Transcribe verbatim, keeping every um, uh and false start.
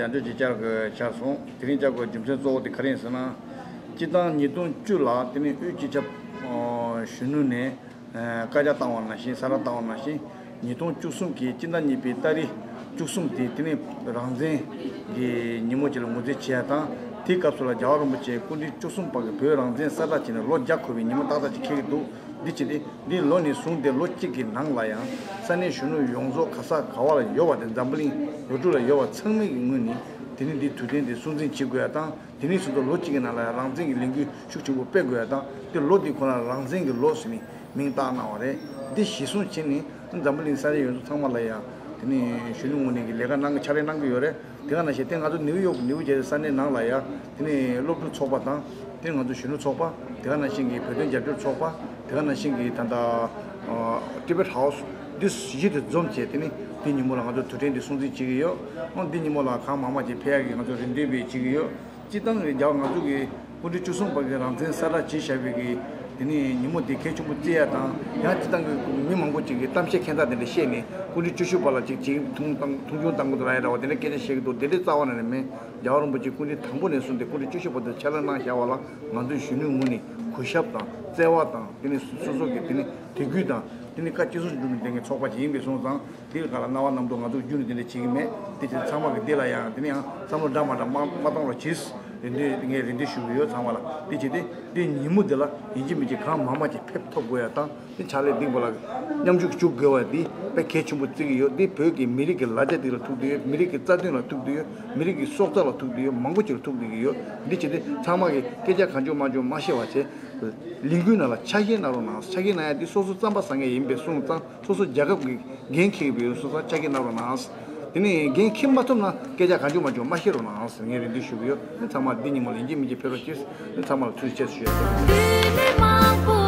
ཡར་འདོན་ཅིག་བསྐྱར་དགོས་ཆགས་སོང་། དེ་རིང་བསྐྱར་དགོས་རྒྱུ་མཚན་གཙོ་བོ་དེ་ག་རེ་ཡིན་ཟེར་ན། སྤྱིར་བཏང་ཉིས་སྟོང་བཅུ་ལ་དེ་ནི་དབུས་སྤྱི་ཁྱབ་གཞོན་ནུ་ནས་བཀའ་རྒྱ་བཏང་བ་ནང་བཞིན་གསལ་བསྒྲགས་བཏང་བ་ནང་བཞིན། ཉིས་སྟོང་བཅུ་གསུམ་གྱི་སྤྱི་ཟླ་གཉིས་པའི་ཏ་རིག་བཅུ་གསུམ་དེ་དེ་ནི་རང་བཙན་གྱི་ཉིན་མོ་ཅིག་ལ་ངོས་འཛིན་བྱས་ཡ་དང་། དེའི་སྐབས་སུ་ལ་རྒྱལ་བ་རིན་པོ་ཆེ་སྐུ་ཕྲེང་བཅུ་གསུམ་པ་གི་བོད་རང་བཙན་གསལ་བསྒྲགས་བྱས་ནས་ལོ་བརྒྱ་འཁོར་བའི་ཉིན་མོ་ཏག་ཏག་ཅིག་འཁེལ་གྱི་འདུག་འདི་བྱས་ཏེ། འདི་ལོ་ནས་བཟུང་སྟེ་ལོ་གཅིག་གི་ནང་ལ་ཡང་ས་གནས་གཞོན་ནུ་ཡོངས་རྫོགས་ག་ས་ག་བ་ལ་ཡོད་པ་དེ། འཛམ་བུ་གླིང་ཡུལ་གྲུ་ལ་ཡོད་པ་ཚང་མའི་གི་ངོས་ནས་དེ་ནི་འདི་དུས་དྲན་དེ་སྲུང་འཛིན་བྱེད་དགོས་ཡ་དང་། དེ་ནས་བཟུང་སྟེ་ལོ་གཅིག་གི་ནང་ལ་རང་བཙན་གྱི་ལས་འགུལ་ཤུགས་ཆེན་པོ་སྤེལ་དགོས་ཡ་དང་། དེ་ལོ་འདི་ཁོ་ན་རང་བཙན་གྱི་ལོ་ཟེར་ནས་མིང་བཏགས་གནང་བ་རེད། འདི་གཞི་བཟུང་བྱས་ནས་འཛམ་བུ་གླིང་ས་གནས་ཡོངས་རྫོགས་ཚང་མ་ལ་ཡང་དེ་ནས་གཞོན་ནུ་ངོས་ནས་ཀྱི་ལས་ཀ་གནང་གི་ཕྱག་ལས་གནང་གི་ཡོད་རེད། དེ་ག་ནང་བཞིན་དེ་ང་ཚོ་ནིའུ་ཡོག་ནིའུ་ཇར་སི་ས་གནས་ནང་ལ་ཡང་དེ་ནས་སློབ་ཕྲུག་ཚོགས་པ་དང་། དེ་ནས་ང་ཚོ་གཞོན་ནུ་ཚོགས་པ། དེ་ག་ནང་བཞིན་གྱི་བོད་དོན་རྒྱབ་སྐྱོར་ཚོགས་པ། དེ་ག་ནང་བཞིན་གྱི་ད་ལྟ་ཊི་བེཊ་ཧའུ་སི། འདི་བཞི་དེ་འཛོམས་བྱས་དེ་ནི་འདི་ཉིན་མོ་ལ་ང་ཚོ་དུས་དྲན་འདི་སྲུང་བརྩི་བྱེད་ཀྱི་ཡོད། འོ་འདི་ཉིན་མོ་ལ་གང་མང་མང་ཅིག་ཕེབས་ཡག་གི་ང་ཚོ་རེ་འདུན་སྦེ་བྱེད་ཀྱི་ཡོད། སྤྱིར་བཏང་གི་རྒྱ་ང་ཚོ་གི་སྐུ་ཕྲེང་བཅུ་གསུམ་པ་གི་རང་བཙན་གསལ་བསྒྲགས་བྱས་བཞག་པའི་གི་དེ་ནི་ཉིན་མོ་དེ་གལ་ཆེན་པོ་བརྩི་ཡ་དང་། ཡང་སྤྱིར་བཏང་གི་མི་མང་པོ་ཅིག་གིས་གཏམ་བཤད་ཁྱད་མཚར་དེ་འདྲ་བཤད་ནས་སྐུ་ཕྲེང་བཅུ་བཞི་པ་ལ་ཅིག་ཅིག་མཐོང་བཏང་མཐོང་ཆུང་བཏང་གི་འདུག་ར་ཡ་འདྲ་བ་དེ་འདྲ་སྐད་ཆ་བཤད་ཀྱི་འདུག་དེ་འདྲའི་རྩ་བ་ནས་མེད། རྒྱལ་བ་རིན་པོ་ཆེ་སྐུ་ཕྲེང་དང་པོ་ནས་བཟུང་སྟེ་སྐུ་ཕྲེང་བཅུ་བཞི་པ་དེ་ཕྱག་ལས་གནང་བཞག་པ་ལ་ང་ཚོའི་གཞོན་ནུའི་ངོས་ནས་གུས་ཞབས་དང་བརྩེ་བ་དང་། དེ་ནས་སོ་སོ་གི་དེ་ནས་དད་གུས་དང་། དེ་ནས་བཀའ་སྤྱི་ཚོགས་འགྲོ་མི་དེ་ངའི་ཚོགས་པ་ཅིག་ཡིན་པའི་སོང་ཙང་། དེ་ག་ལ་རྣ་བ་རྣམ་རྟོག་ང་ཚོ་རྒྱུན་ནས་དེ་འདྲ་བྱེད་ཀྱི་མེད། དེ་ཕྱིར་ཚང་མ་གི་དེ་ལ་ཡང་དེ་ནས་ཡང་བསམ་བློ་འདྲ་མ་འདྲ་མ་མ་བཏང་རོགས་གྱིས། རེ་འདུན་ངས་རེ་འདུན་ཞུ་གི་ཡོད་ཚང་མ་ལ། དེ་བྱས་ཏེ་དེ་ཉིན་མོ་དེ་ལ་ཡིན་གཅིག་མིན་གཅིག་གང་མང་མང་ཅིག་ཕེབས་ཐུབ་དགོས་ཡ་དང་། དེ་ཕྱག་ལས་སྒྲིག་པ་ལ་མཉམ་ཞུགས་ཞུ་དགོས་པ་དེ་དཔེ་གལ་ཆེན་པོ་བརྩི་གི་ཡོད། དེ་བོད་ཀྱི་མི་རིགས་ཀྱི་ལ་རྒྱ་དེ་ལ་ཐུག་བསྡད་ཡོད། མི་རིགས་ཀྱི་རྩ་དོན་ལ་ཐུག་བསྡད་ཡོད། མི་རིགས་ཀྱི་སྲོག་རྩ་ལ་ཐུག་བསྡད་ཡོད། མང་པོ་ཅིག་ལ་ཐུག་བསྡད་ཀྱི་ཡོད། འདི་བྱས་ཏེ་ཚང་མ་གིས་སྐད་ཆ་གང་བྱུང་མང་བྱུང་མ་བཤད་པ་བྱས། ལས་འགུལ་ནང་ལ་ཆ་ཤས་གནང་རོགས་གནང་། ཆ་ཤས་གནང་ཡ་དེ་སོ་སོ་རྩམ་པ་ཟ་མཁན་ཡིན་པའི་སོང་ཙང་། སོ་སོ་རྒྱལ་ཁབ་ཀྱི་འགན་འཁྱེར་གྱི་ཡོད་སོང་ཙང་ཆ་ཤས་གནང་རོགས་གནང་། དེ་ནས་འགན་འཁྱེར་མ་ཐུབ་ན་སྐད་ཆ་གང་བྱུང་མང་བྱུང་མ་བཤད་རོགས་གནང་ཟེར་ངས་རེ་འདུན་ཞུ་གི་ཡོད། ཚང་མ་འདི་ཉིན་མོ་ལ་ཡིན་གཅིག་མིན་གཅིག་ཕེབས་རོགས་གྱིས། ཚང་མ་ལ་ཐུགས་རྗེ་ཆེ་ཞུ་ཡ་ཡིན།